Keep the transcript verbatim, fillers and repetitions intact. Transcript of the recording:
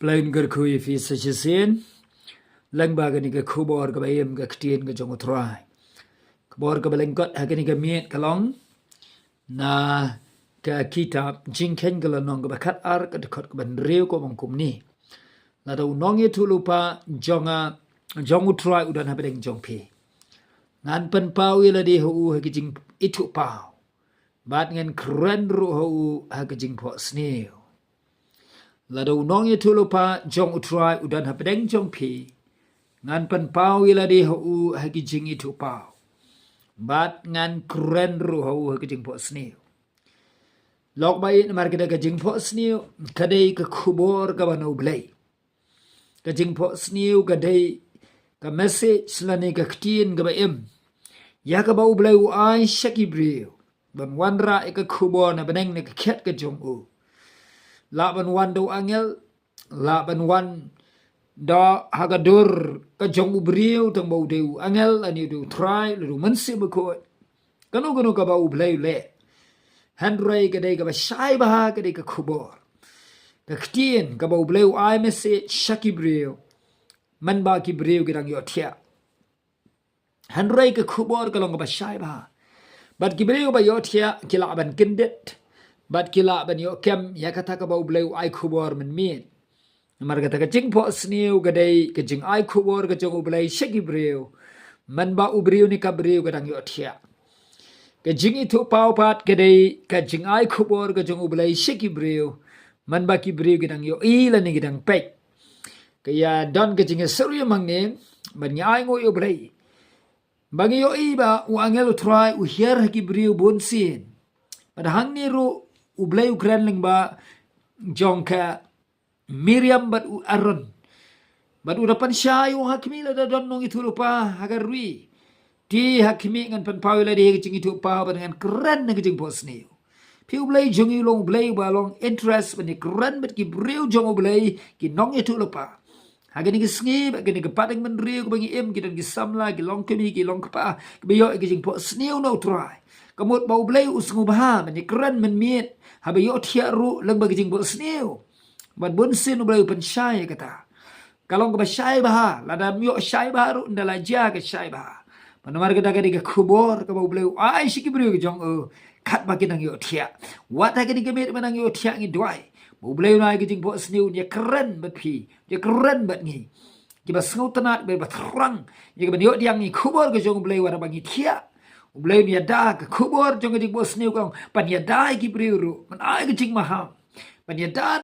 Khublei kyrkhu ïa phi sa shisien lyngba kane ka khubor kaba im, ka ktien ka jong U Trai. Khubor kaba lyngkot ha kane ka miet ka long na ka kitab Jingkheiñ ka lynnong kaba khatar, ka dkhot kaba hynriew, ka ong kumne: Lada u nongïathuhlypa jong nga, jong U Trai u don hapdeng jong phi, ngan pynpaw ïa lade ha u ha ki jingithuhpaw, bad ngan kren ruh ha u ha ki jingphohsniew. Lada u nongïathuhlypa jong U Trai u don hapdeng jong phi, ngan pynpaw ïa lade ha u ha ki jingithuhpaw, bad ngan kren ruh ha u ha ki jingphohsniew. Lok ba ïeit, namar kata ka jingphohsniew ka dei ka khubor kaba na U Blei. Ka jingphohsniew ka dei ka message lane ka ktien kaba im, ïa kaba U Blei u ai sha ki briew ban wanrah ïa ka khubor na bneng, na ka khet ka jong u. Lah ban wan da u angel, lah ban wan da ha ka dur ka jong u briew, tang ba u dei u angel, lane u dei U Trai, lane u Mynsiem Bakhuid. Kano kano kaba U Blei u leh, hynrei ka dei kaba shai bha, ka dei ka khubor, ka ktien kaba U Blei u ai message sha ki briew, mynba ki briew ki dang ïohthiah. Hynrei ka khubor ka long kaba shai bha, bad ki briew ba ïohthiah ki lah ban kyndit, bad ki lah ban ïoh kem ïa kata kaba U Blei u ai khubor mynmiet. Namar kata ka jingphohsniew ka dei ka jingai khubor ka jong U Blei sha ki briew, mynba u briew ne ka briew ka dang ïohthiah. Ka jingithuhpaw pat ka dei ka jingai khubor ka jong U Blei sha ki briew, mynba ki briew ki dang ïohi lane ki dang peit. Ka ïa don ka jingïasyriem hangne ban ngi ai nguh ïa U Blei ba ngi ïohi ba u angel U Trai u hiar ha ki briew bunsien. Bad hangne ruh U Blei u kren lyngba jong ka Miriam bad u Aaron, bad u da pynshai, u ong: Ha khmih, lada don nongïathuhlypa ha ka ri, te ha khmih ngan pynpaw ïa lade ha ka jingithuhpaw bad ngan kren ha ka jingphohsniew. Phi, U Blei jong ngi u long U Blei uba long interest ban ïakren bad ki briew jong U Blei, ki nongïathuhlypa. Ha kane ka sngi bad kane ka pateng bynriew kaba ngi im, ki don ki samla, ki longkmie, ki longkpa, kiba ïoh ïa ka jingphohsniew na U Trai. Ka mut ba U Blei u sngewbha ban ïakren mynmiet haba ïohthiah ruh lyngba ka jingphohsniew. Bad bunsien U Blei u pynshai ïa kata. Ka long kaba shai bha, lada ym ïoh shai bha ruh, ynda la jia ka shai bha. Bad namar kata ka dei ka khubor kaba U Blei u ai sha ki briew ka jong u katba ki dang ïohthiah. Wat ha kane ka miet ba dang ïohthiah, ngi duwai ba U Blei un ai ka jingphohsniew, un ïakren bad phi, ïakren bad ngi, kiba sngewtynnat, kiba thrang ïa kaban ïoh pdiang ïa ka khubor ka jong U Blei wat haba ngi thiah. U Blei un ïada, ka khubor jong ka jingphohsniew ka ong, ban ïada ïa ki briew ruh, ban ai ka jingmaham, ban ïada